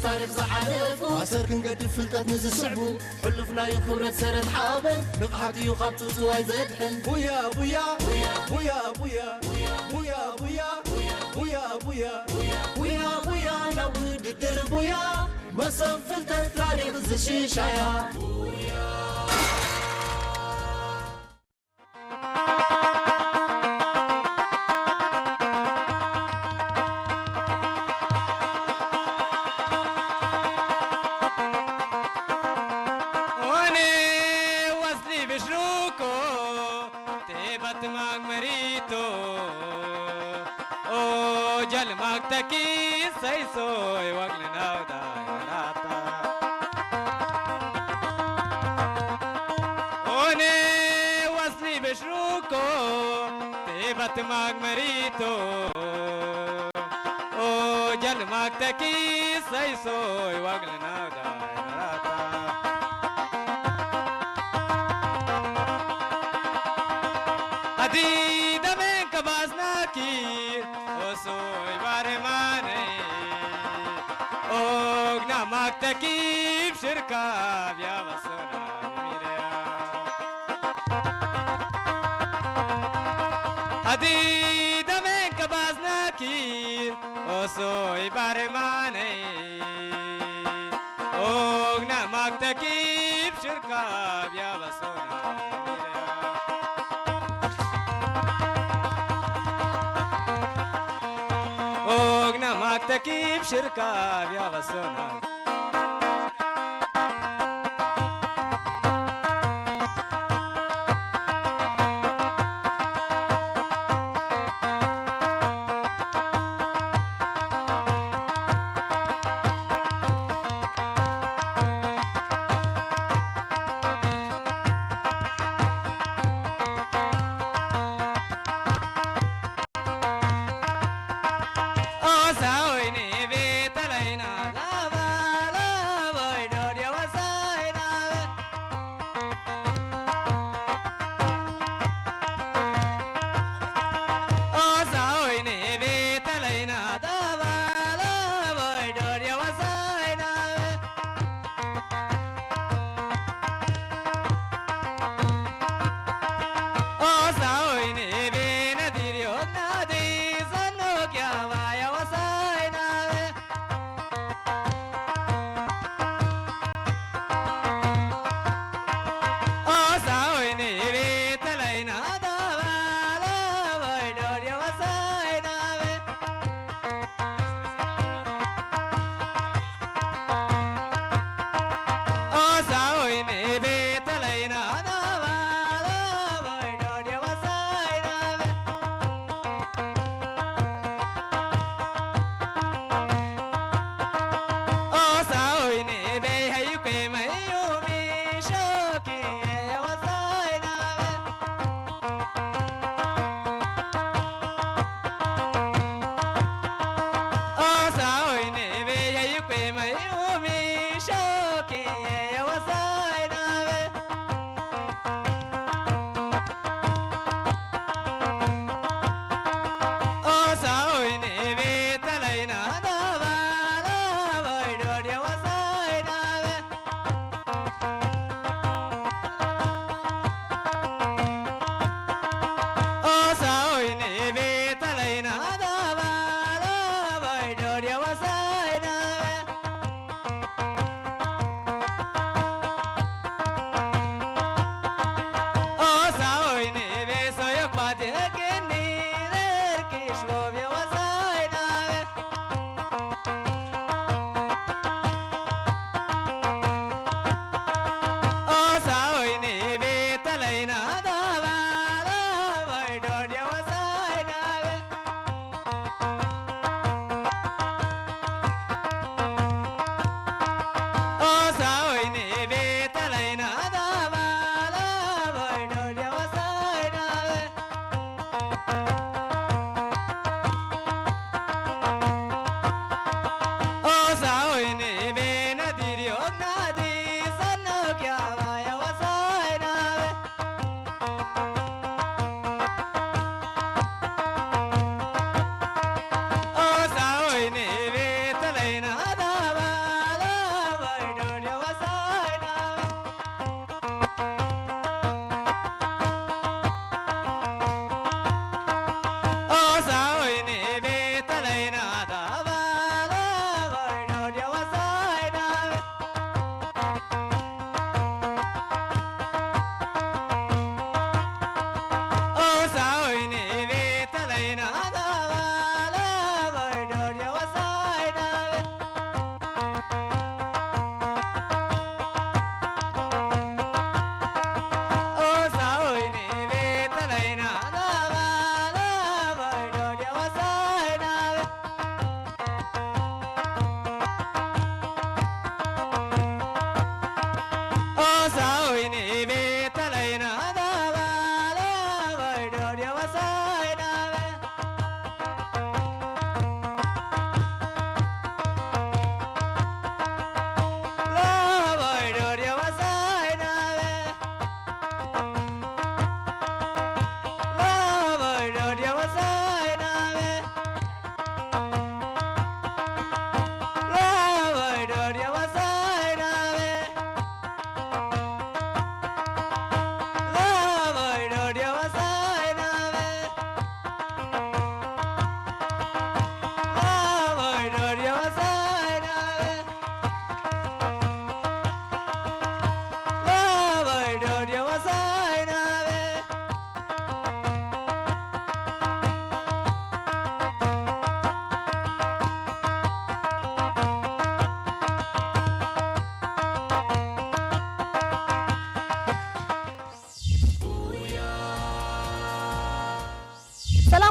ታሪኽ ዝሓለፉ ኣሰር ክንገድፍ ፍልጠት ንዝስዕቡ ሕሉፍናዩ ክብረት ሰረት ሓበን ንቕሓት እዩ ካብ ጽውጽዋይ ዘድሕን ቡያ ቡያ ቡያ ቡያ ቡያ ቡያ ቡያ ቡያ ቡያ ቡያ ቡያ ናብ ውድድር ቡያ መሰብ ፍልጠት ታሪኽ ዝሽሻያ One wasli bishruko tebat magmarito o jal magtaki saisoy waglnauda yarata One wasli bishruko tebat magmarito o jal magtaki saisoy waglnauda yarata Adi damen kabasnaki osoy baremane ogna maktakib shirka biya basona mireya Adi damen kabasnaki osoy baremane ogna maktakib shirka biya basona ogna maktakib shirka biya basona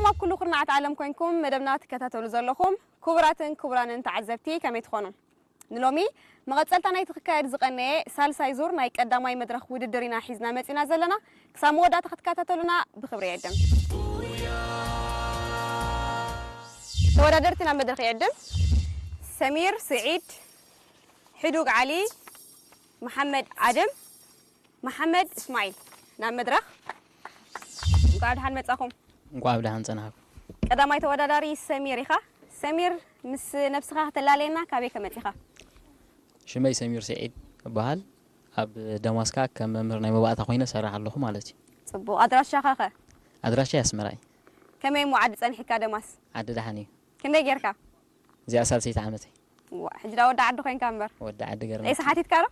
ኣብ ኩሉ ኩርናዓት ዓለም ኮይንኩም መደብና ትከታተሉ ዘለኹም ክቡራትን ክቡራንን ተዓዘብቲ ከመይ ትኾኑ? ንሎሚ መቐጸልታ ናይቲ ክካየድ ዝቐነየ ሳልሳይ ዙር ናይ ቀዳማይ መድረኽ ውድድር ኢና ሒዝና መጺና ዘለና። ክሳብ መወዳእታ ክትከታተሉና ብኽብሪ ይዕድም። ተወዳደርቲ ናብ መድረኽ ይዕድም። ሰሚር ስዒድ፣ ሕዱግ ዓሊ፣ መሓመድ ኣደም፣ መሓመድ እስማዒል ናብ መድረኽ። እንኳዕ ደሓን መጻኹም። እንኳዕ ብደሓን ጸናሕኩም። ቀዳማይ ተወዳዳሪ ሰሚር ኢኻ። ሰሚር፣ ምስ ነብስኻ ከተላለየና፣ ካበይ ከ መጺኻ? ሽመይ ሰሚር ስዒድ እበሃል። ኣብ ደማስካ ከም መምህር ናይ መባእታ ኮይነ እሰርሕ ኣለኹ ማለት እዩ። ጽቡቕ። ኣድራሻኻ ከ? ኣድራሻይ ኣስመራ እዩ። ከመይ እሞ ዓዲ ጸኒሕካ ደማስ? ዓዲ ደሓን እዩ። ክንደይ ጌርካ? እዚኣ ሳልሰይቲ ዓመተይ። ዋ፣ ሕጂ ዳ ወዲ ዓዲ ኮይንካ እምበር። ወዲ ዓዲ ገርመካ። ጤሳ ሓቲትካ ዶ?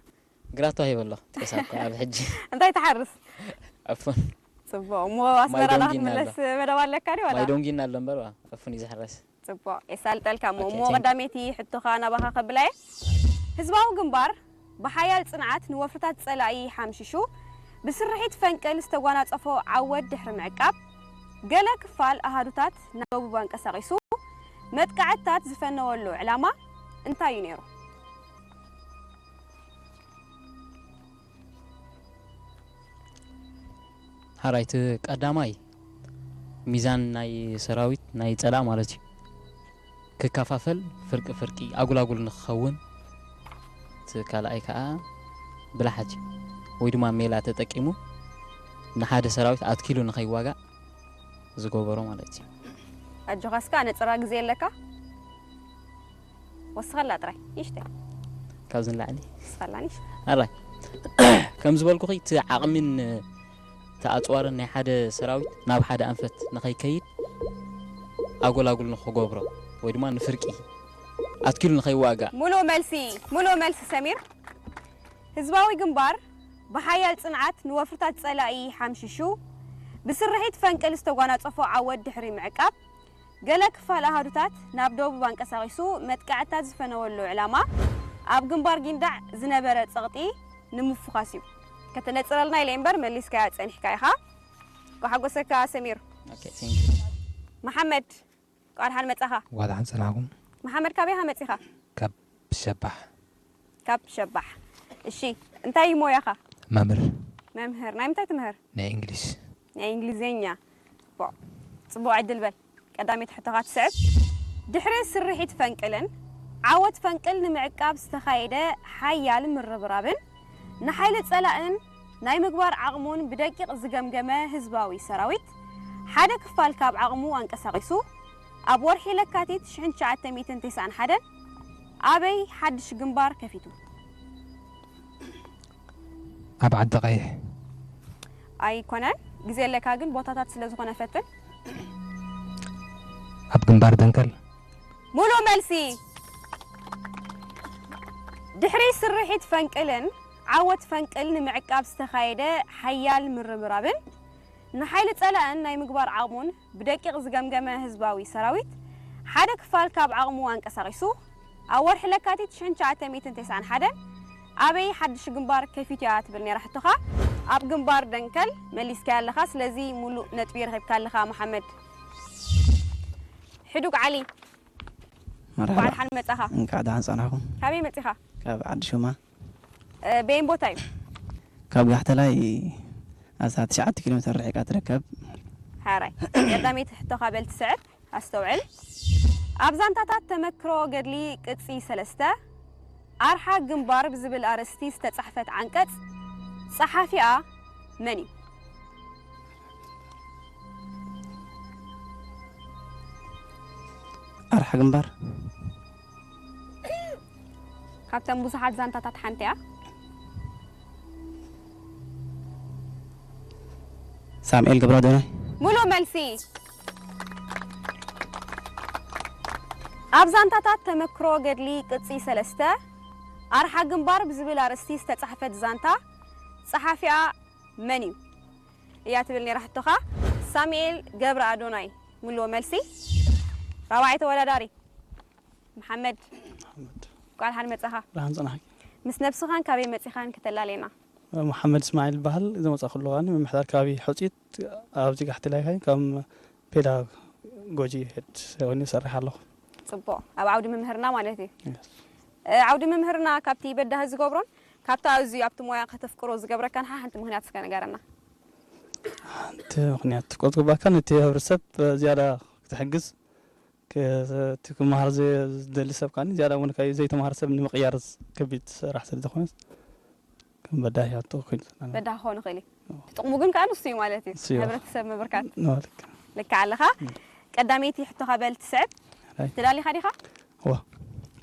ግራት ተዋሂበ ኣለኹ። ጤሳ እኮ ኣብ ሕጂ። እንታይ ትሓርስ? ዕፉን። ጽቡቕ። እሞ ኣስመራ ዳ ዶንጊ እና ክትምለስ ኣሎ። መደብ ኣለካ ድዩ ዋላ? ማይ ዶንጊ እና ኣሎ እምበር፣ ዋ፣ ዕፉን እዩ ዝሕረስ። ጽቡቕ። የሳልጠልካ እሞ። ኦኬ፣ እሞ thank you። ቀዳመይቲ ሕቶኻ ናባኻ ከብላ እየ። ህዝባዊ ግንባር ብሓያል ጽንዓት ንወፍርታት ጸላኢ ሓምሺሹ፣ ብስርሒት ፈንቅል ዝተጓናጸፎ ዓወት ድሕሪ ምዕቃብ፣ ገለ ክፋል ኣሃዱታት ናብ ደቡብ ኣንቀሳቒሱ መጥቃዕትታት ዝፈነወሉ ዕላማ እንታይ እዩ ነይሩ? ሓራይ፣ እቲ ቀዳማይ ሚዛን ናይ ሰራዊት ናይ ጸላእ ማለት እዩ ክከፋፈል፣ ፍርቂ ፍርቂ፣ ኣጉል ኣጉል ንክኸውን፣ እቲ ካልኣይ ከኣ ብልሓት እዩ ወይ ድማ ሜላ ተጠቂሙ ንሓደ ሰራዊት ኣትኪሉ ንኸይዋጋእ ዝገበሮ ማለት እዩ። ኣጆኻ እስካ ነጸራ ግዜ ኣለካ። ወስኸላ ጥራይ፣ ንእሽተይ። ካብዚ ንላዕሊ? ወስኸላ ንእሽተይ። ኣራይ። ከም ዝበልኩኺ፣ እቲ ዓቕሚን እቲ ኣጽዋርን ናይ ሓደ ሰራዊት ናብ ሓደ ኣንፈት ንኸይከይድ፣ ኣጎል ኣጉል ንኽገብሮ፣ ወይ ድማ ንፍርቂ ኣትኪሉ ንኸይዋጋእ። ሙሉእ መልሲ፣ ሙሉእ መልሲ ሰሚር። ህዝባዊ ግንባር ብሓያል ጽንዓት ንወፍርታት ጸላኢ ሓምሺሹ፣ ብስርሒት ፈንቅል ዝተጓናጸፎ ዓወት ድሕሪ ምዕቃብ፣ ገለ ክፋል ኣሃዱታት ናብ ደቡብ ኣንቀሳቒሱ መጥቃዕትታት ዝፈነወሉ ዕላማ፣ ኣብ ግንባር ጊንዳዕ ዝነበረ ጸቕጢ ንምፍዃስ እዩ። ከተነጽረልና ኢለ እምበር መሊስካያ ጸኒሕካ ኢኻ። እንኳዕ ሓጎሰካ ሰሚር። ኦኬ፣ thank you። መሓመድ፣ እንኳዕ ደሓን መጻኻ። እንኳዕ ደሓን ጸናሕኩም። መሓመድ፣ ካበይ ኢኻ መጺኻ? ካብ ሸባሕ። ካብ ሸባሕ። እሺ፣ እንታይ እዩ ሞያኻ? መምህር። መምህር። ናይ ምንታይ ትምህር? ናይ እንግሊዝ። ናይ እንግሊዝኛ። ጽቡቕ። ጽቡቕ ዕድል በል። ቀዳመይቲ ሕቶኻ ትስዕብ። ድሕሪ ስርሒት ፈንቅልን ዓወት ፈንቅል ንምዕቃብ ዝተኻየደ ሓያል ምርብራብን ንሓይሊ ጸላእን ናይ ምግባር ዓቕሙን ብደቂቕ ዝገምገመ ህዝባዊ ሰራዊት፣ ሓደ ክፋል ካብ ዓቕሙ ኣንቀሳቒሱ፣ ኣብ ወርሒ ለካቲት ሽሕን ትሽዓተ ሚእትን ተስዓን ሓደን ኣበይ ሓድሽ ግንባር ከፊቱ? ኣብ ዓዲ ቀይሕ። ኣይኮነን፣ ግዜ ኣለካ ግን ቦታታት ስለ ዝኾነ ፈትን። ኣብ ግንባር ደንከል። ሙሉእ መልሲ። ድሕሪ ስርሒት ፈንቅልን ዓወት ፈንቅል ንምዕቃብ ዝተኻየደ ሓያል ምርብራብን ንሓይሊ ጸላእን ናይ ምግባር ዓቕሙን ብደቂቕ ዝገምገመ ህዝባዊ ሰራዊት፣ ሓደ ክፋል ካብ ዓቕሙ ኣንቀሳቒሱ፣ ኣብ ወርሒ ለካቲት ሽሕን ትሽዓተ ሚእትን ተስዓን ሓደን ኣበይ ሓድሽ ግንባር ከፊቱ እያ ትብል ነይራ ሕቶኻ። ኣብ ግንባር ደንከል መሊስካያ ኣለኻ፣ ስለዚ ሙሉእ ነጥቢ ረኺብካ ኣለኻ መሓመድ። ሕዱግ ዓሊ፣ መርሓባ። እንኳዕ ደሓን መጻኻ። እንኳዕ ደሓን ጸናሕኩም። ካበይ መጺኻ? ካብ ዓዲ ሹማ። እ፣ በየን ቦታ እዩ? ካብ ጋሕተላይ ኣስታት ትሽዓተ ኪሎ ሜተር ርሒቃ ትርከብ። ሓራይ። ቀዳመይቲ ሕቶኻ በል ትስዕብ፣ ኣስተውዕል። ኣብ ዛንታታት ተመክሮ ገድሊ ቅጺ ሰለስተ፣ ኣርሓ ግንባር ብዝብል ኣርእስቲ ዝተጻሕፈት ዓንቀጽ ጸሓፊኣ መን እዩ? ኣርሓ ግንባር። ካብተን ብዙሓት ዛንታታት ሓንቲ እያ። ሳሙኤል ገብረኣዶናይ። ሙሉእ መልሲ። ኣብ ዛንታታት ተመክሮ ገድሊ ቅጺ ሰለስተ፣ ኣርሓ ግንባር ብዝብል ኣርእስቲ ዝተጻሕፈት ዛንታ ጸሓፊኣ መን እዩ? እያ ትብል ነይራ ሕቶኻ። ሳሙኤል ገብረኣዶናይ። ሙሉእ መልሲ። ራብዓይ ተወዳዳሪ። መሓመድ፣ መሓመድ። እንኳዕ ደሓን መጻኻ። ደሓን ጸናሕኪ። ምስ ነብስኻን ካበይ መጺኻን ከተላልየና። መሓመድ እስማዒል ይበሃል። ዝመጻኹ ኣለኹ ኣነ ምምሕዳር ከባቢ ሑጺት፣ ኣብዚ ጋሕቲ ላይካይ ከም ፔዳጎግ ጎጂ ሄድ ኮይኑ ይሰርሕ ኣለኹ። ጽቡቕ። ኣብ ዓውዲ ምምህርና ማለት እዩ። ዓውዲ ምምህርና ካብቲ በዳሂ ዝገብሮን ካብታ ኣዝዩ ኣብቲ ሞያ ከተፍቅሮ ዝገብረካን ሓንቲ ምኽንያት እስከ ንገረና። እቲ ምኽንያት ክትቆጽ ግባካ ነቲ ህብረተሰብ ዝያዳ ክትሕግዝ እቲ ክመሃር ዝደሊ ሰብ ከኣ ዝያዳ እውን ካብ ዘይተማሃረ ሰብ ንምቕያር ከቢድ ስራሕ ስለ ዝኾነ ከም በዳሂ ኣቶ ኮይኑ በዳሂ ክኾን ይኽእል እዩ። ጥቕሙ ግን ከኣ ንሱ እዩ ማለት እዩ። ህብረተሰብ ምብርካት። ልካ ኣለኻ። ቀዳመይቲ ሕቶኻ በል ትስዕብ። ተዳሊኻ ዲኻ? ዋ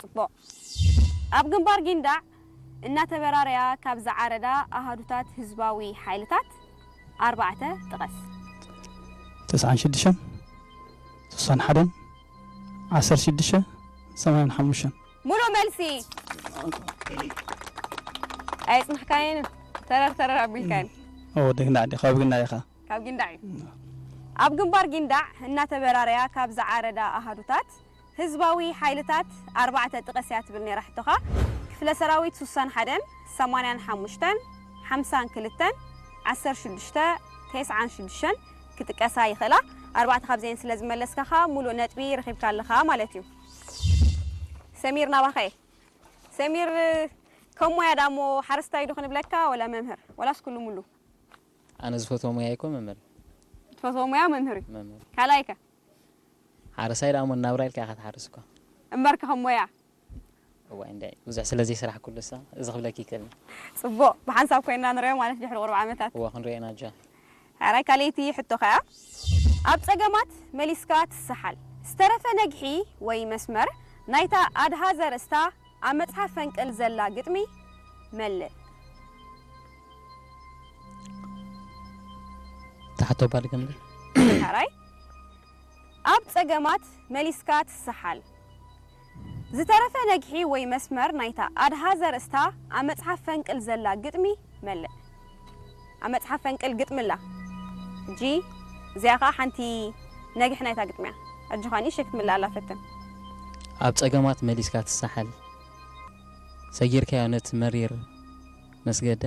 ጽቡቕ። ኣብ ግንባር ጊንዳዕ እናተበራረያ ካብ ዝዓረዳ ኣሃዱታት ህዝባዊ ሓይልታት ኣርባዕተ ጥቀስ። ተስዓን ሽዱሽተን፣ ስሳን ሓደን፣ ዓሰርተ ሽዱሽተ፣ ሰማንያን ሓሙሽተን። ሙሉእ መልሲ። ኣየጽናሕካየን ተረር ተረር ኣቢልካየን። ኦ ደግና ዓዲ ካብ ግና ኢኻ። ካብ ጊንዳዕ እዩ። ኣብ ግንባር ጊንዳዕ እናተበራረያ ካብ ዝዓረዳ ኣሃዱታት ህዝባዊ ሓይልታት ኣርባዕተ ጥቀስ እያ ትብል ነይራ ሕቶኻ። ክፍለ ሰራዊት ስሳን ሓደን፣ ሰማንያን ሓሙሽተን፣ ሓምሳን ክልተን፣ ዓሰርተ ሽዱሽተ፣ ተስዓን ሽዱሽተን ክጥቀሳ ይኽእላ። ኣርባዕተ ካብዚአን ስለ ዝመለስካ ኸኣ ሙሉእ ነጥቢ ረኺብካ ኣለኻ ማለት እዩ። ሰሚር ናባኸ እየ። ሰሚር ከም ሞያ ዳሞ ሓረስታይ ዶ ክንብለካ ወላ መምህር ወላስ ኩሉ ሙሉ? ኣነ ዝፈትዎ ሞያ ይኮ መምህር። ትፈትዎ ሞያ መምህር እዩ። መምህር። ካልኣይ ከ? ሓረሳይ ደኣ እሞ እናብራ ኢልካ ኢኻ ትሓርስ እኮ። እምበርከ ከም ሞያ? እዋይ እንደ ብዙሕ ስለ ዘይስራሕ ኩሉ ሳ እዚ ክብለኪ ይክእል። ጽቡቕ ብሓንሳብ ኮይና ንሪኦ ማለት ድሕሪ ቁርብ ዓመታት። እዋ ክንሪኦ ኢና ጃ። ሓራይ ካልኣይቲ ሕቶ ከኣ ኣብ ጸገማት መሊስካ ትሰሓል ዝተረፈ ነግሒ ወይ መስመር ናይታ ኣድሃ ዘርእስታ ኣብ መጽሓፍ ፈንቅል ዘላ ግጥሚ መልእ። ተሓቶ ባድገምዲ ሓራይ ኣብ ጸገማት መሊስካ ትሰሓል ዝተረፈ ነግሒ ወይ መስመር ናይታ ኣድሃ ዘርእስታ ኣብ መጽሓፍ ፈንቅል ዘላ ግጥሚ መልእ። ኣብ መጽሓፍ ፈንቅል ግጥሚ ኣላ። ሕጂ እዚኣ ኸኣ ሓንቲ ነግሒ ናይታ ግጥሚ እያ። ኣጆኻ ንእሽተይ ክትምልኣላ ፈትን። ኣብ ጸገማት መሊስካ ትሰሓል ሰጊርካዮ ነቲ መሪር መስገደ።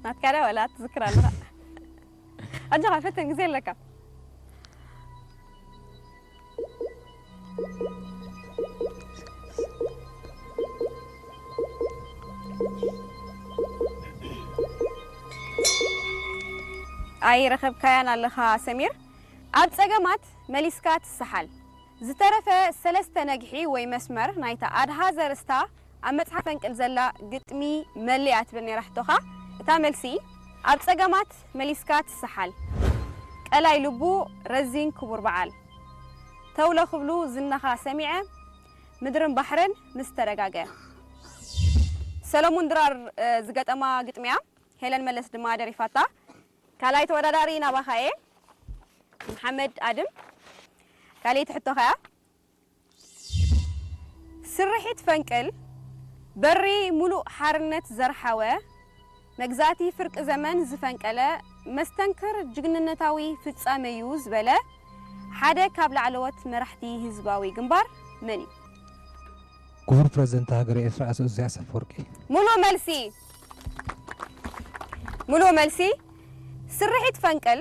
ናትካ ድያ ወላ ትዝክር ኣለኻ? ኣጆኻ ፈትን ግዜ ኣለካ። ኣይረኸብካያን ኣለኻ ሰሚር። ኣብ ጸገማት መሊስካ ትሰሓል። ዝተረፈ ሰለስተ ነግሒ ወይ መስመር ናይታ ኣድሃ ዘርእስታ ኣብ መጽሓፍ ፈንቅል ዘላ ግጥሚ መሊኣ ትብል ነይራ ሕቶኻ። እታ መልሲ ኣብ ጸገማት መሊስካ ትሰሓል። ቀላይ ልቡ ረዚን ክቡር በዓል። ተውለ ክብሉ ዝናኻ ሰሚዐ ምድርን ባሕርን ምስ ተረጋገ። ሰለሙን ድራር ዝገጠማ ግጥሚያ ሄለን መለስ ድማ ደሪፋታ። ካልኣይ ተወዳዳሪ ናባኻ እየ መሓመድ ኣድም። ካልኣይቲ ሕቶ ኸያ ስርሒት ፈንቅል በሪ ሙሉእ ሓርነት ዘርሓወ መግዛእቲ ፍርቂ ዘመን ዝፈንቀለ መስተንክር ጅግንነታዊ ፍጻመ እዩ ዝበለ ሓደ ካብ ላዕለዎት መራሕቲ ህዝባዊ ግንባር መን እዩ? ክቡር ፕረዚደንት ሃገረ ኤርትራ ኣቶ ኢሳያስ ኣፈወርቂ። ሙሉእ መልሲ ሙሉእ መልሲ ስርሒት ፈንቅል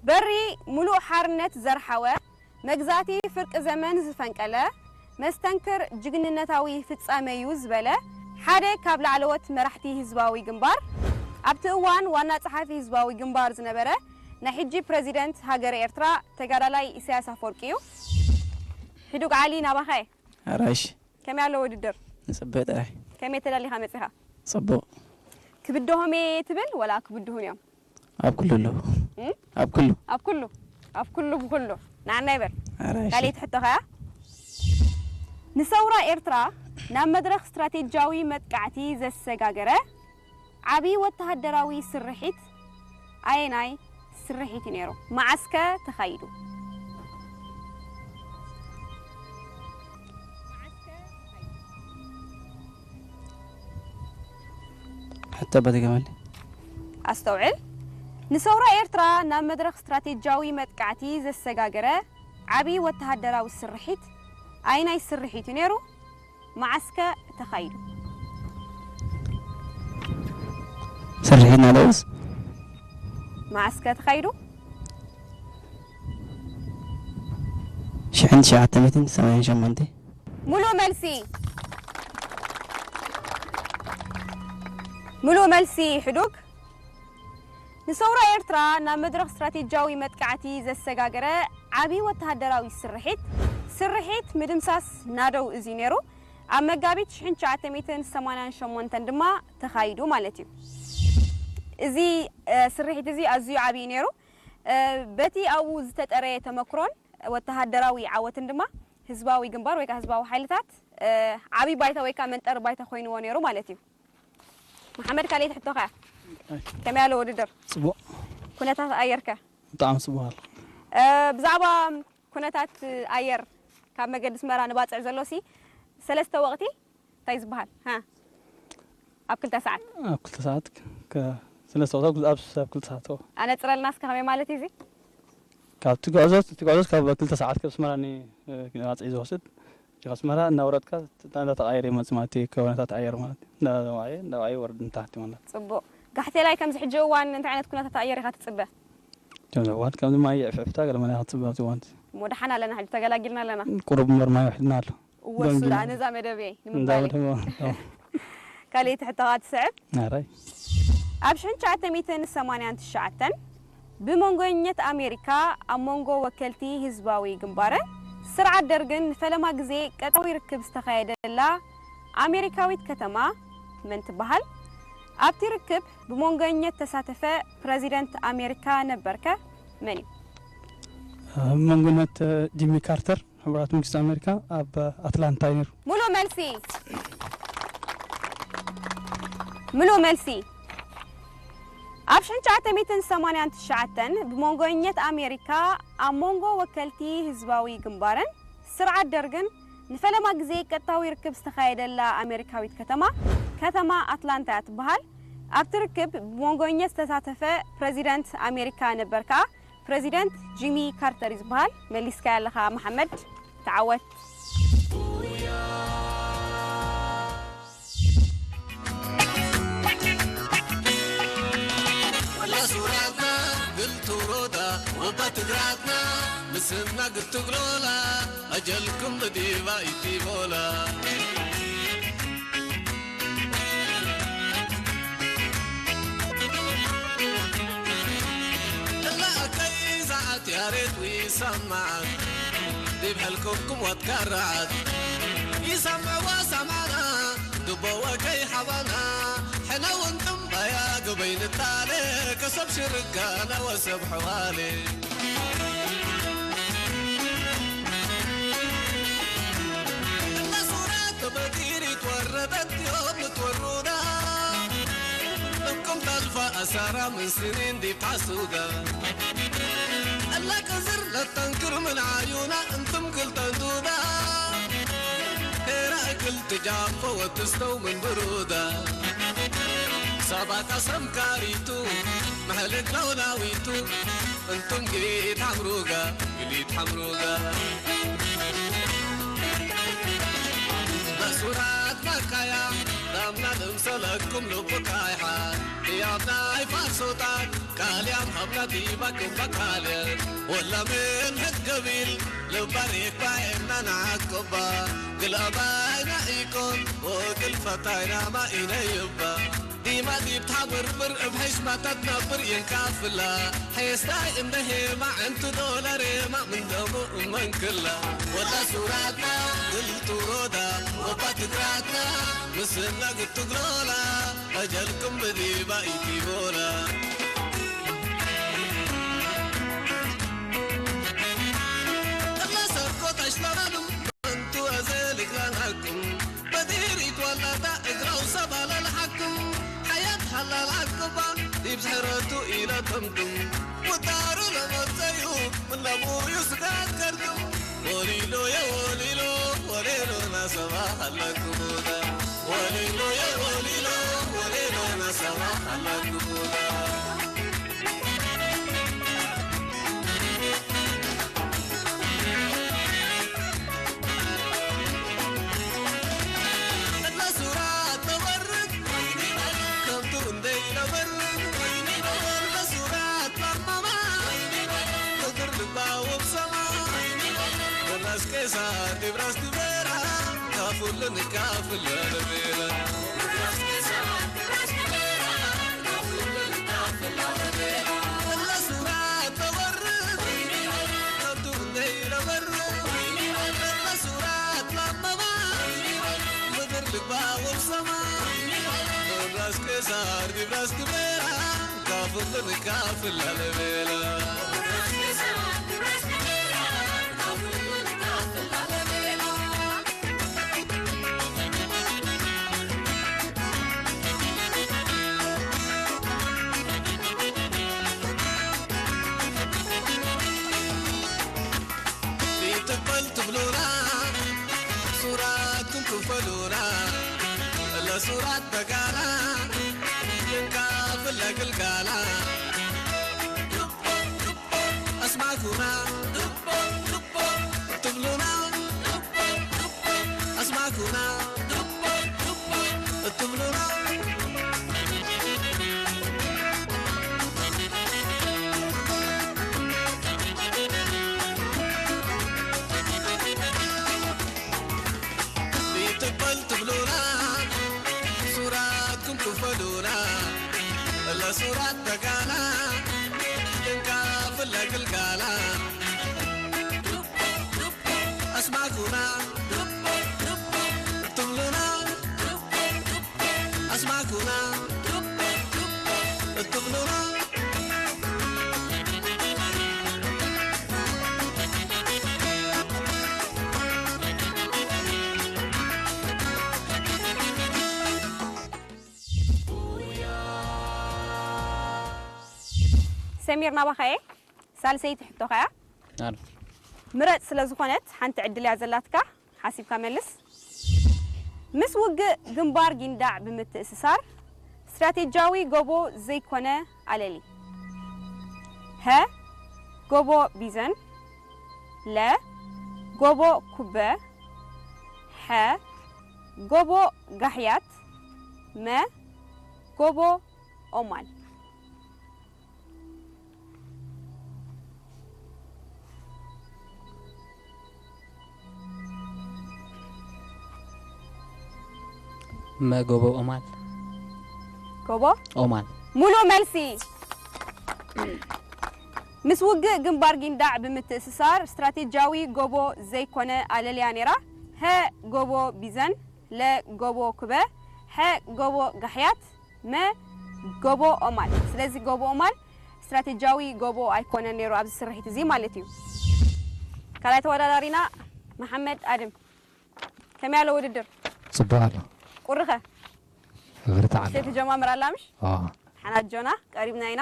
በሪ ሙሉእ ሓርነት ዘርሓወ መግዛእቲ ፍርቂ ዘመን ዝፈንቀለ መስተንክር ጅግንነታዊ ፍጻመ እዩ ዝበለ ሓደ ካብ ላዕለዎት መራሕቲ ህዝባዊ ግንባር ኣብቲ እዋን ዋና ጸሓፊ ህዝባዊ ግንባር ዝነበረ ናይ ሕጂ ፕረዚደንት ሃገረ ኤርትራ ተጋዳላይ ኢሳያስ ኣፈወርቂ እዩ። ሕዱግ ዓሊ ናባኸ። ኣራሽ ከመይ ኣሎ ውድድር? ንጽበ ጥራይ። ከመይ ተዳሊኻ መጺኻ? ጽቡቕ። ክብድሆም እየ ትብል ወላ ክብድሁን እዮም? ኣብ ኩሉ ኣለዉ። እም? ኣብ ኩሉ። ኣብ ኩሉ ኣብ ኩሉ ብኩሉ ንዓና ይበር። ኣራሽ። ካልኣይቲ ሕቶ ኸኣ ንሰውራ ኤርትራ ናብ መድረኽ ስትራቴጂያዊ መጥቃዕቲ ዘሰጋገረ ዓቢ ወተሃደራዊ ስርሒት ኣየናይ ስርሒት እዩ ነይሩ? መዓስከ ተኻይዱ? ሕቶ በድገመሊ። ኣስተውዕል፣ ንሰውራ ኤርትራ ናብ መድረኽ ስትራቴጂያዊ መጥቃዕቲ ዘሰጋገረ ዓቢ ወተሃደራዊ ስርሒት ኣየናይ ስርሒት እዩ ነይሩ? መዓስከ ተኻይዱ? ስርሒትና ደውስ መዓስከ ተኻይዱ? ሽሕን ትሽዓተ ሚእትን ሰማንያን ሸሞንተ። ሙሉእ መልሲ። ሙሉእ መልሲ ሕዱግ። ንሰውራ ኤርትራ ናብ መድረኽ ስትራቴጂያዊ መጥቃዕቲ ዘሰጋገረ ዓቢ ወተሃደራዊ ስርሒት፣ ስርሒት ምድምሳስ ናደው እዚ ነይሩ። ኣብ መጋቢት ሽሕን ትሽዓተ ሚእትን ሰማንያን ሸሞንተን ድማ ተኻይዱ ማለት እዩ። እዚ፣ እ፣ ስርሒት እዚ ኣዝዩ ዓቢ እዩ ነይሩ። እ፣ በቲ ኣብኡ ዝተጠረየ ተመክሮን ወተሃደራዊ ዓወትን ድማ ህዝባዊ ግንባር ወይ ከኣ ህዝባዊ ሓይልታት፣ እ፣ ዓቢ ባይታ ወይ ከኣ መንጠሪ ባይታ ኮይንዎ ነይሩ ማለት እዩ። መሓመድ፣ ካልኣይቲ ሕቶኻ እያ። ኣይ። ከመይ ኣሎ ውድድር? ጽቡቕ። ኩነታት ኣየርከ? ብጣዕሚ ጽቡቕ ኣሎ። እ፣ ብዛዕባ ኩነታት ኣየር ካብ መገዲ ኣስመራ ንባጽዕ ዘሎሲ ሰለስተ ወቕቲ እንታይ ዝበሃል? ሃ? ኣብ ክልተ ሰዓት። ኣብ ክልተ ሰዓት ከ-፣ ሰለስተ ወቕቲ ኣብ፣ ኣብ ክልተ ሰዓት። ኣነጽረልና እስከ ከመይ ማለት እዩ እዚ? ካብ ትጓዕዞ፣ ትጓዕዞ ካብ ክልተ ሰዓት ካብ ኣስመራ ን-፣ እ፣ ንባጽዕ ዝወስድ። ካብ ኣስመራ እናወረድካ እንዳተቐያየረ ይመጽእ ማለት እዩ፣ ኩነታት ኣየር ማለት እዩ። እንዳወዓየ፣ እንዳወዓየ ይወርድ ንታሕቲ ማለት እዩ። ጽቡቕ። ጋሕቴላይ ከምዚ ሕጂ እዋን እንታይ ዓይነት ኩነታት ኣየር ኢኻ ትጽበ? ከምዚ እዋን ከምዚ ማይ ይዕፍዕፍታ ገለ መለ ኢኻ ትጽበ ኣብዚ እዋን። እሞ ደሓን ኣለና ሕጂ፣ ተገላጊልና ኣለና። ቁሩብ እምበር ማይ ውሒድና ኣሎ። እወ፣ እሱ ደንጊና። ደኣ ነዛ መደብ እየ እንዳ ንምባል እየ። መደብ፣ እዎ። ካልኣይቲ ሕቶኻ ትስዕብ። ኣራይ። ኣብ ሽሕን ትሽዓተ ሚእትን ሰማንያን ትሽዓተን ብመንጎኝነት ኣሜሪካ ኣብ መንጎ ወከልቲ ህዝባዊ ግንባርን ስርዓት ደርግን ንፈለማ ግዜ ቀጥታዊ ርክብ ዝተኻየደላ ኣሜሪካዊት ከተማ መን ትበሃል? ኣብቲ ርክብ ብመንጎኝነት ተሳተፈ ፕረዚደንት ኣሜሪካ ነበርከ መን እዩ? ኣብ መንጎነት ጂሚ ካርተር ሕቡራት መንግስታት ኣሜሪካ ኣብ ኣትላንታ እዩ ነይሩ። ሙሉእ መልሲ። ሙሉእ መልሲ። ኣብ ሽሕን ትሽዓተ ሚእትን ሰማንያን ትሽዓተን ብመንጎኝነት ኣሜሪካ ኣብ መንጎ ወከልቲ ህዝባዊ ግንባርን ስርዓት ደርግን ንፈለማ ግዜ ቀጥታዊ ርክብ ዝተኻየደላ ኣሜሪካዊት ከተማ፣ ከተማ ኣትላንታ እያ ትበሃል። ኣብቲ ርክብ ብመንጎኝነት ዝተሳተፈ ፕረዚደንት ኣሜሪካ ነበር ከኣ ፕረዚደንት ጂሚ ካርተር እዩ ዝበሃል። መሊስካያ ኣለኻ መሓመድ፣ ተዓወት። ወላ ሱራትና ግልቱ ሮዳ ወባ ትግራትና ምስና ግልቱ ግሎላ ኣጀልኩም ብዲባ ኢቲቦላ። እላ ኣከይ ዝዓት ያሬት ይሰማዕ ዲብ ሕልኩምኩም ወትከረዓት ይሰምዕዋ ሰማና ድቦ ወከይ ሓባና ሕነውን ጥምባያ ግበይ ንታለ ከሰብ ሽርካና ወሰብ ሕዋሌ። እላ ሱራ ተበዲሪት ወረደት ዮም ንትወሩዳ እኩም ታልፋ ኣሳራ ምን ስኒን ዲብ ሓሱዳ። እላ ቅዝር ለተንክር ምን ዓዩና እንትም ክልተን ዱዳ። ሄራ እክል ትጃፎ ወትስተው ምን ብሩዳ። ሰባት ኣሰምካሪቱ መሕልግ ለውላዊቱ እንቱም ግሊት ሓምሩጋ ግሊት ሓምሩጋ። መእሱራት መካያ ዳምና ልምሰለኩም ልቡ ካይሓ ህያብ ናይ ፋርሶታት ቃልያም ሃብና ዲባኩም በካልየት ወላ ምን ሕድ ገቢል ልባሪክ ባኤና ንዓቅባ ግልኣባይና ኢኮን ወግል ፈታይና ማኢነ ይባ ዲማ ዲብ ታብርብር እብ ሕሽማ ተትነብር የንካፍላ። ሐየስታይ እንደ ሄማ ዕንቱ ዶላር ሄማ ምን ደሙ እመንክላ። ወላ ሱራትና ግልቱ ሮዳ ወባ ትግራትና ምስልና ግትግሎላ። ኣጀልኩም ብዲባ ኢቲቦላ። እላ ሰርኮ ተሽለባሉ እንቱ ኣዘልግላናኩም በዲር ይትዋላታ እግራው ሰባለልሓኩም ሓያት ሃላል ዓቅባ ዲብ ዝሕረቱ ኢለተምኩም ውዳሩ ለመጸዩ ምለሙ ዩስጋት ከርኩም ወሊሎ የወሊሎ ወሌሎ ናሰባ ሃላኩሙና ወሊሎ የወሊሎ ወሌሎ ናሰባ ሃላኩሙና። ዲብራስ ትበራ ካፉልን ካፍለል ቤላ ለሱራት ተወርድ ለቱነይ ለበርድ ለሱራት ላመባ ምድር ልባ ወብሰማ ራስ ከሳር ዲብራስ ትበራ ካፉልን ካፍለል ቤላ ይትበል ትብሉና ሱራትኩም ክፈሉና ለሱራት ተጋና ንካፍል ለግልጋላ ኣስማኩና ትብሉና ኣስማኩና እትብሉና ይትበል ትብሉና ሱራትኩም ክፈሉና ለሱራት ተጋና ንካፍል ለግልጋላ ኣስማኩና ትብሉና ኣስማኩና ትብሉና ሰሚር ናባኻየ ሳልሰይቲ ሕቶኻ እያ። ኣረ። ምረጽ ስለ ዝኾነት ሓንቲ ዕድል እያ ዘላትካ፣ ሓሲብካ መልስ። ምስ ውግእ ግንባር ጊንዳዕ ብምትእስሳር ስትራቴጂያዊ ጎቦ ዘይኮነ ኣለሊ። ሀ፣ ጎቦ ቢዘን፣ ለ፣ ጎቦ ኩበ፣ ሐ፣ ጎቦ ጋሕያት፣ መ፣ ጎቦ ኦማል። መ ጎቦ ኦማል። ጎቦ ኦማል። ሙሉ መልሲ። ምስ ውግእ ግንባር ጊንዳዕ ብምትእስሳር ስትራቴጂያዊ ጎቦ ዘይኮነ ኣለልያ ነይራ። ሀ ጎቦ ቢዘን፣ ለ ጎቦ ኩበ፣ ሐ ጎቦ ጋሕያት፣ መ ጎቦ ኦማል። ስለዚ ጎቦ ኦማል ስትራቴጂያዊ ጎቦ ኣይኮነን ነይሩ ኣብዚ ስርሒት እዚ ማለት እዩ። ካልኣይ ተወዳዳሪና መሓመድ ኣድም። ከመይ ኣሎ ውድድር? ጽቡቕ ኣሎ። ቁርኸ? ብርትዕ ኣሎ። ሴት ጀማምር ኣላ ምሽ? ኣዎ። ሓና ጆና ቀሪብና ኢና።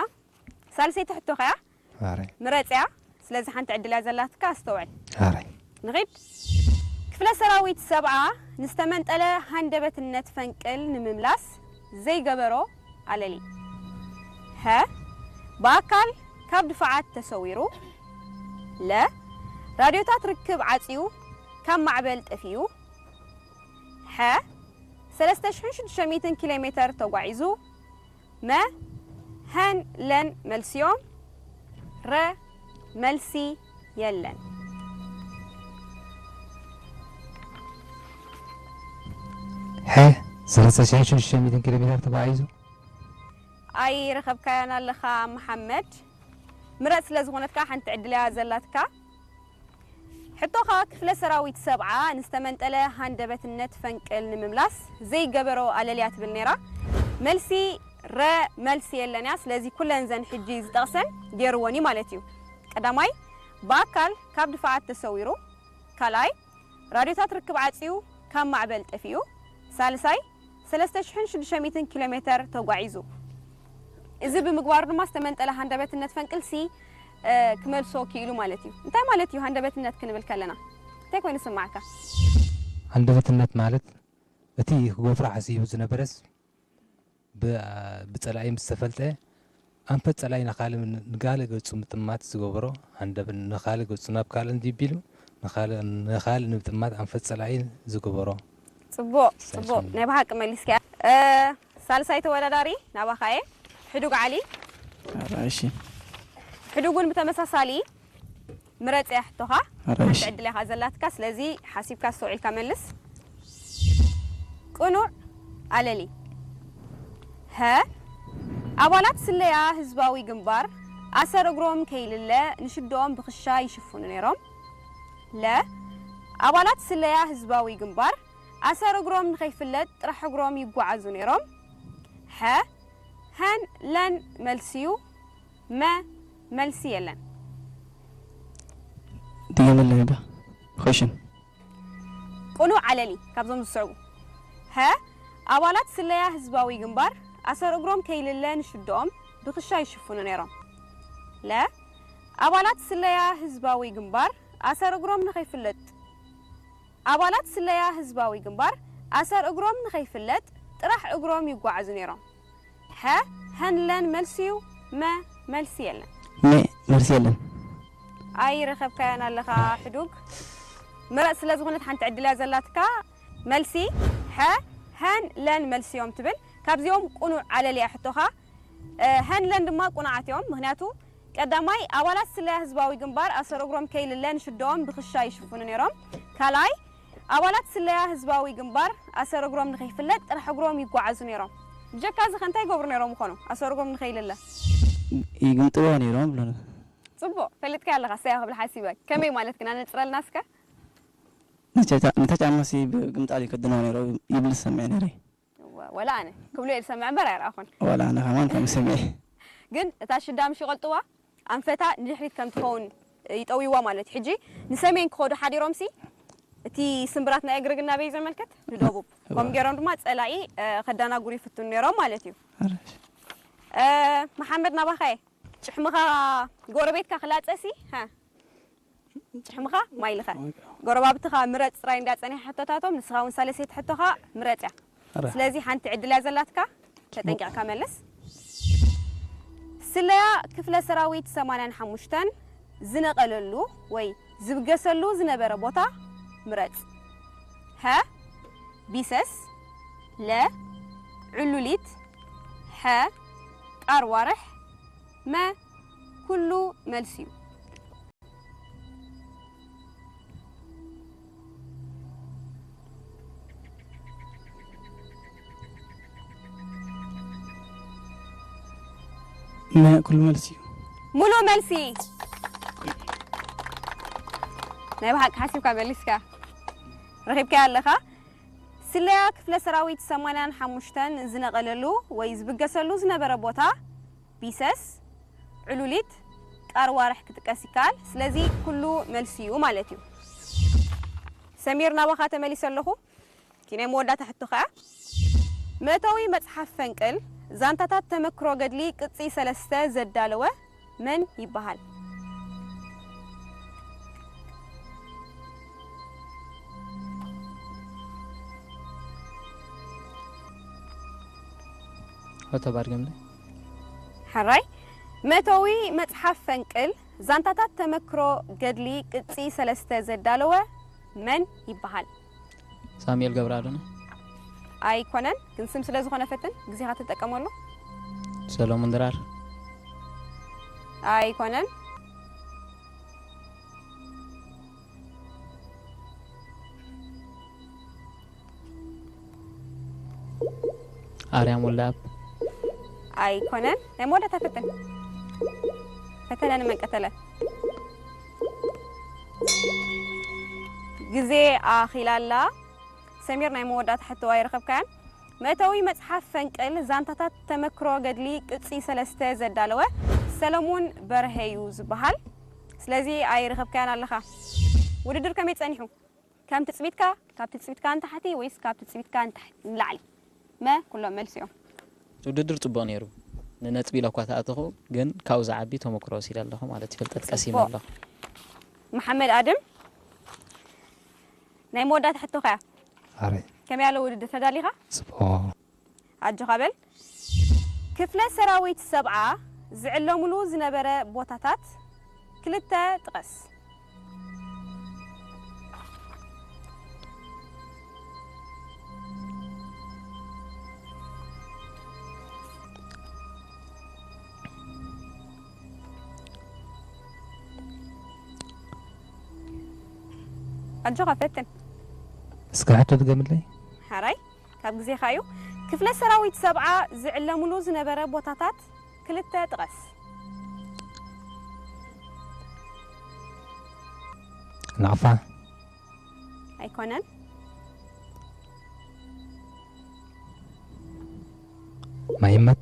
ሳልሰይቲ ሕቶ ከያ? ኣረ። ምረጽያ። ስለዚ ሓንቲ ዕድል እያ ዘላትካ፣ ኣስተውዕል። ኣረ። ንኺድ። ክፍለ ሰራዊት ሰብዓ ንዝተመንጠለ ሃንደበትነት ፈንቅል ንምምላስ ዘይገበሮ ኣለሊ። ሀ፣ ብኣካል ካብ ድፋዓት ተሰዊሩ። ለ፣ ራድዮታት ርክብ ዓጽዩ ካብ ማዕበል ጠፊኡ። ሐ፣ ሰለስተ ሽሕን ሽዱሽተ ሚእትን ኪሎ ሜተር ተጓዒዙ። መ፣ ሀን ለን መልስዮም። ረ፣ መልሲ የለን። ሐ፣ ሰለስተ ሽሕን ሽዱሽተ ሚእትን ኪሎ ሜተር ተጓዒዙ። ኣይረኸብካያን ኣለኻ መሓመድ። ምረጽ ስለ ዝኾነትካ ሓንቲ ዕድል እያ ዘላትካ። ሕቶኻ፣ ክፍለ ሰራዊት ሰብዓ ንዝተመንጠለ ሃንደበትነት ፈንቅል ንምምላስ ዘይገበሮ ኣለልያ ትብል ነይራ። መልሲ ረ፣ መልሲ የለን እያ። ስለዚ ኩለን ዘን ሕጂ ዝጠቕሰን ገይርወን እዩ ማለት እዩ። ቀዳማይ፣ ብኣካል ካብ ድፋዓት ተሰዊሩ። ካልኣይ፣ ራድዮታት ርክብ ዓጽዩ ካብ ማዕበል ጠፊኡ። ሳልሳይ፣ ሰለስተ ሽሕን ሽዱሽተ ሚእትን ኪሎ ሜተር ተጓዒዙ። እዚ ብምግባሩ ድማ ዝተመንጠለ ሃንደበትነት ፈንቅልሲ፣ እ፣ ክመልሶ ክኢሉ ማለት እዩ። እንታይ ማለት እዩ ሃንደበትነት ክንብል ከለና? እንታይ ኮይኑ ይስማዓካ? ሃንደበትነት ማለት እቲ ክገብሮ ሓሲቡ ዝነበረስ ብ-፣ ብጸላኢ ምስ ተፈልጠ ኣንፈት ጸላኢ ንኻልእ ን-፣ ንጋለ ገጹ ምጥማት ዝገበሮ ሃንደበት ንኻልእ ገጹ ናብ ካልእ እንዲቢሉ ንኻልእ፣ ንኻልእ ንምጥማት ኣንፈት ጸላኢ ዝገበሮ። ጽቡቕ፣ ጽቡቕ። ሳይንሳዊ። ናይ ብሓቂ መሊስካ። እ፣ ሳልሳይ ተወዳዳሪ ናባኻ እየ። ሕዱግ ዓሊ። ኣረ፣ እሺ። ሕዱግ እውን ብተመሳሳሊ ምረጽ እያ ሕቶኻ። ሓንቲ ዕድል እያ ዘላትካ፣ ስለዚ ሓሲብካ ኣስተውዒልካ መልስ። ቅኑዕ ኣለሊ። ሀ፣ ኣባላት ስለያ ህዝባዊ ግንባር ኣሰር እግሮም ከይልለ ንሽዶኦም ብኽሻ ይሽፍኑ ነይሮም። ለ፣ ኣባላት ስለያ ህዝባዊ ግንባር ኣሰር እግሮም ንኸይፍለጥ ጥራሕ እግሮም ይጓዓዙ ነይሮም። ሐ፣ ሀን ለን መልሲ እዩ። መ፣ መልሲ የለን። ድገመልና እባ። ኾሽን። ቅኑዕ ኣለሊ ካብዞም ዝስዕቡ። ሀ፣ ኣባላት ስለያ ህዝባዊ ግንባር ኣሰር እግሮም ከይልለ ንሽድኦም ብኽሻ ይሽፍኑ ነይሮም። ለ፣ ኣባላት ስለያ ህዝባዊ ግንባር ኣሰር እግሮም ንኸይፍለጥ ኣባላት ስለያ ህዝባዊ ግንባር ኣሰር እግሮም ንኸይፍለጥ ጥራሕ እግሮም ይጓዓዙ ነይሮም። ሐ፣ ሀንለን መልሲ እዩ። መ፣ መልሲ የለን። መ፣ መልሲ የለን። ኣይረኸብካያን ኣለኻ ሕዱግ። ምረጽ ስለ ዝኾነት ሓንቲ ዕድል እያ ዘላትካ። መልሲ ሐ፣ ሀን ለን መልሲ እዮም ትብል። ካብዚኦም ቅኑዕ ኣለልያ ሕቶኻ። እ፣ ሀን ለን ድማ ቅኑዓት እዮም። ምኽንያቱ ቀዳማይ ኣባላት ስለያ ህዝባዊ ግንባር ኣሰር እግሮም ከይልለ ንሽደኦም ብኽሻ ይሽፍኑ ነይሮም። ካልኣይ ኣባላት ስለያ ህዝባዊ ግንባር ኣሰር እግሮም ንኸይፍለጥ ጥራሕ እግሮም ይጓዓዙ ነይሮም። ብጀካ እዚ ከ እንታይ ይገብሩ ነይሮም ምኾኑ ኣሰር እግሮም ንኸይልለ? ይግምጥዎ ነይሮም ብሎና። ጽቡቕ ፈሊጥካዮ ኣለኻ። ሰያ ክብል ሓሲበ። ከመይ ማለት ግን ኣነጽረልና እስከ? ነታ ጫ- ነታ ጫማ ሲ ብግምጣል ይከድንዋ ነይሮም ይብል ዝሰምዕ ነይረ። ወላ ኣነ ክብሉ እየ ዝሰምዕ እምበር ኣይረኣኹን። ዋላ ኣነ ከማን ከም ሰምዐ። ግን እታ ሽዳ ምሽ ይቐልጥዋ ኣንፈታ ንድሕሪት ከም ትኸውን ይጠውይዋ ማለት እዩ። ሕጂ ንሰሜን ክኸዱ ሓዲሮም ሲ እቲ ስምብራት ናይ እግሪ ግን ናበይ ዘመልክት ንደቡብ። ከም ገይሮም ድማ ጸላኢ እ፣ ከዳናጉሩ ይፍትኑ ነይሮም ማለት እዩ። እ፣ መሓመድ ናባኻየ ጭሕምኻ ጎረቤትካ ክላጸ ሲ ሀ ጭሕምኻ ማይ ልኸ ጎረባብትኻ ምረጽ ጥራይ እንዳ ጸኒሐ ሕቶታቶም ንስኻ እውን ሳለሰይቲ ሕቶኻ ምረጽ እያ። ስለዚ ሓንቲ ዕድል እያ ዘላትካ ተጠንቂቕካ መልስ። ስለያ ክፍለ ሰራዊት ሰማንያን ሓሙሽተን ዝነቐለሉ ወይ ዝብገሰሉ ዝነበረ ቦታ ምረጽ። ሀ ቢሰስ፣ ለ ዕሉሊት፣ ሐ ቃርዋርሕ፣ መ ኩሉ መልሲ እዩ። መ ኩሉ መልሲ እዩ። ሙሉ መልሲ። ናይ ብሓቂ ሓሲብካ መሊስካ ረኺብካያ ኣለኻ። ስለያ ክፍለ ሰራዊት ሰማንያን ሓሙሽተን ዝነቐለሉ ወይ ዝብገሰሉ ዝነበረ ቦታ ቢሰስ፣ ዕሉሊት፣ ቃርዋርሕ ክጥቀስ ይከኣል። ስለዚ ኩሉ መልሲ እዩ ማለት እዩ። ሰሚር ናባኻ ተመሊሰ ኣለኹ። እቲ ናይ መወዳእታ ሕቶ ከኣ መእተዊ መጽሓፍ ፈንቅል ዛንታታት ተመክሮ ገድሊ ቅጺ ሰለስተ ዘዳለወ መን ይበሃል? ሆተ ባርገምለ ሕራይ መእተዊ መጽሓፍ ፈንቅል ዛንታታት ተመክሮ ገድሊ ቅጺ ሰለስተ ዘዳለወ መን ይበሃል? ሳሙኤል ገብረኣዶና ኣይኮነን፣ ግን ስም ስለ ዝኾነ ፈትን ግዜኻ ትጠቀመሉ። ሰሎሞን ድራር ኣይኮነን። ኣርያም ወልደኣብ ኣይኮነን። ናይ መወዳእታ ፈትን ፈተነ ንመን ቀተለ? ግዜ ኣኺላ ኣላ። ሰሚር ናይ መወዳእታ ሕቶ ኣይረኸብካያን። መእተዊ መጽሓፍ ፈንቅል ዛንታታት ተመክሮ ገድሊ ቅጺ ሰለስተ ዘዳለወ ሰለሙን በርሀ እዩ ዝበሃል። ስለዚ ኣይረኸብካያን ኣለኻ። ውድድር ከመይ ጸኒሑ? ከም ትጽቢትካ፣ ካብ ትጽቢትካ ንታሕቲ ወይስ ካብ ትጽቢትካ ንታሕቲ ንላዕሊ? መ ኩሎም መልሲ እዮም። ውድድር ጽቡቕ ነይሩ። ንነጥቢ ኢለ እኳ ተኣተኹ፣ ግን ካብኡ ዝዓቢ ተመክሮ ወሲደ ኣለኹ ማለት እዩ። ፍልጠት ቀሲመ ኣለኹ። መሓመድ ኣድም ናይ መወዳእታ ሕቶኻ እያ። ኣረይ ከመይ ኣሎ ውድድር ተዳሊኻ? ጽቡቕ ኣጆኻ በል። ክፍለ ሰራዊት ሰብዓ ዝዕለምሉ ዝነበረ ቦታታት ክልተ ጥቀስ። ኣጆኻ ፈትን። እስከ ሕቶ ድገምለይ። ሓራይ ካብ ግዜኻ እዩ። ክፍለ ሰራዊት ሰብዓ ዝዕለምሉ ዝነበረ ቦታታት ክልተ ጥቀስ። ናቕፋ። ኣይኮነን። ማይመት።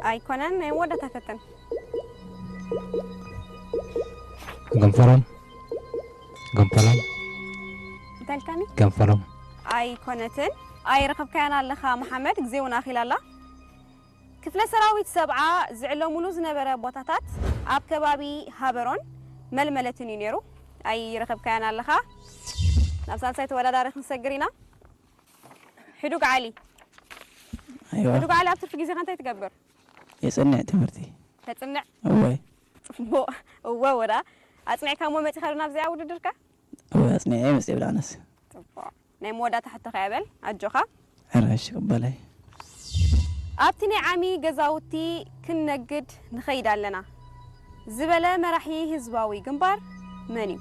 ኣይኮነን። ናይ መወዳእታ ፈትን። ገንፈሎም። ገንፈሎም። እንታይ ኢልካኒ? ገንፈሎም። ኣይኮነትን። ኣይረኸብካያን ኣለኻ መሓመድ፣ ግዜ እውን ኣኺላ ኣላ። ክፍለ ሰራዊት ሰብዓ ዝዕለምሉ ዝነበረ ቦታታት ኣብ ከባቢ ሃበሮን መልመለትን እዩ ነይሩ። ኣይረኸብካያን ኣለኻ። ናብ ሳልሳይ ተወዳዳሪ ክንሰግር ኢና። ሕዱግ ዓሊ። ኣይዋ ሕዱግ ዓሊ፣ ኣብ ትርፊ ግዜኻ እንታይ ትገብር? የጸንዕ ትምህርቲ ተጽንዕ። እወይ ጽቡቕ። እወ ወዳ ኣጽኒዕካ እሞ መጺኻ ዶ ናብዚኣ ውድድርካ? እወይ ኣጽኒዐ መጽእ ብላ ኣነስ ጽቡቕ። ናይ መወዳእታ ሕቶኻ እያ በል፣ ኣጆኻ። ሕራሽ ቅበላይ ኣብቲ ናይ ዓሚ ገዛውቲ ክንነግድ ንኸይድ ኣለና ዝበለ መራሒ ህዝባዊ ግንባር መን እዩ?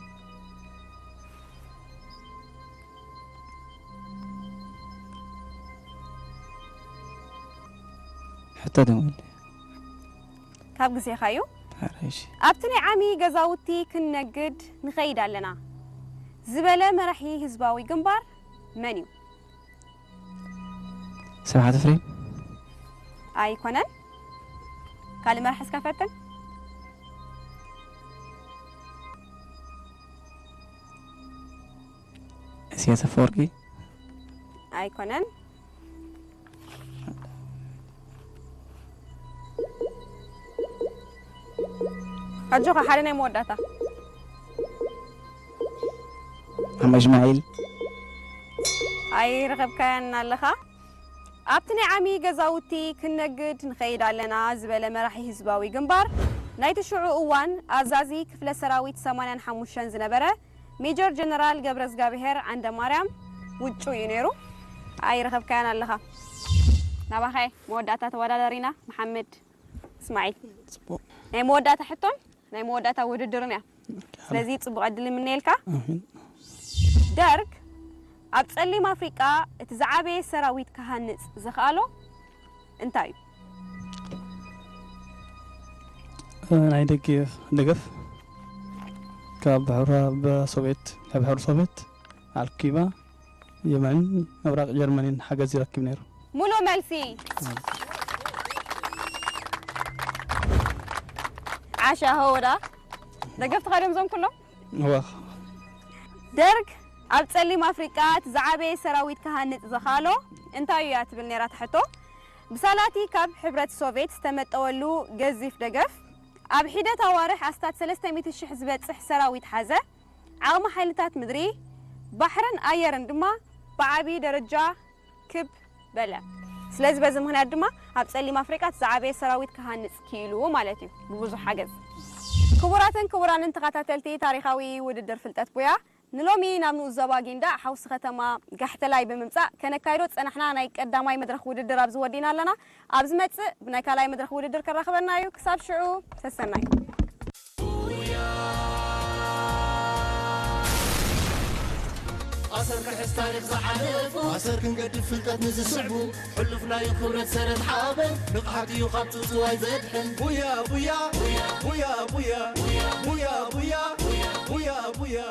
ሕቶ ደመል ካብ ግዜኻ እዩ። ሕራሽ ኣብቲ ናይ ዓሚ ገዛውቲ ክንነግድ ንኸይድ ኣለና ዝበለ መራሒ ህዝባዊ ግንባር መን እዩ? ስብሓት ፍሬም ኣይኮነን። ካልእ መራሒ እስካ ፈትን። ኢሳያስ ኣፈወርቂ ኣይኮነን። ኣጆኻ ሓደ ናይ መወዳእታ ሓማ እስማዒል ኣይረኸብካያን ኣለኻ። ኣብቲ ናይ ዓሚ ገዛውቲ ክንነግድ ንኸይድ ኣለና ዝበለ መራሒ ህዝባዊ ግንባር ናይቲ ሽዑ እዋን ኣዛዚ ክፍለ ሰራዊት ሰማንያን ሓሙሽተን ዝነበረ ሜጀር ጀነራል ገብረዝጋብሄር ዓንደማርያም ውጩ እዩ ነይሩ። ኣይረኸብካያን ኣለኻ። ናባኸ መወዳእታ ተወዳዳሪና መሓመድ እስማዒል። ጽቡቕ ናይ መወዳእታ ሕቶን ናይ መወዳእታ ውድድርን እያ። ስለዚ ጽቡቕ ዕድል ይምነየልካ። ኣሜን ደርግ ኣብ ጸሊም ኣፍሪቃ እቲ ዝዓበየ ሰራዊት ክሃንጽ ዘኽኣሎ እንታይ እዩ? ናይ ደገፍ ደገፍ ካብ ብሕብረ ብሶቪየት ናይ ብሕብረ ሶቪየት ኣልኪባ የመንን ምብራቕ ጀርመንን ሓገዝ ይረክብ ነይሩ። ሙሉእ መልሲ። ዓሻ ሆወዳ ደገፍትኻ ድዮም እዞም ኩሎም? እወ ደርግ ኣብ ጸሊም ኣፍሪቃ እቲ ዝዓበየ ሰራዊት ክሃንጽ ዘኻሎ እንታይ እዩ እያ ትብል ነይራ ትሕቶ። ብሳላቲ ካብ ሕብረት ሶቪየት ዝተመጠወሉ ገዚፍ ደገፍ ኣብ ሒደት ኣዋርሕ ኣስታት ሰለስተ ሚእቲ ሽሕ ዝበጽሕ ሰራዊት ሓዘ። ዓቕሚ ሓይልታት ምድሪ፣ ባሕርን ኣየርን ድማ ብዓቢ ደረጃ ክብ በለ። ስለዚ በዚ ምኽንያት ድማ ኣብ ጸሊም ኣፍሪቃ እቲ ዝዓበየ ሰራዊት ክሃንጽ ክኢሉ ማለት እዩ፣ ብብዙሕ ሓገዝ። ክቡራትን ክቡራንን ተኸታተልቲ ታሪኻዊ ውድድር ፍልጠት ቡያ፣ ንሎሚ ናብ ንኡስ ዞባ ጊንዳዕ ሓውሲ ከተማ ጋሕተላይ ብምምጻእ ከነካይዶ ዝጸናሕና ናይ ቀዳማይ መድረኽ ውድድር ኣብዚ ወዲና ኣለና። ኣብ ዝመጽእ ብናይ ካልኣይ መድረኽ ውድድር ከራኽበና እዩ። ክሳብ ሽዑ ሰሰናዩ። ኣሰር ክሕዝ ታሪኽ ዝሓለፉ ኣሰር ክንገድፍ ፍልጠት ንዝስዕቡ ሕሉፍ ናይ ክብረት ሰረት ሓበን ንቕሓት እዩ ካብ ጽውጽዋይ ዘድሕን ቡያ ቡያ ቡያ ቡያ ቡያ ቡያ ቡያ ቡያ ቡያ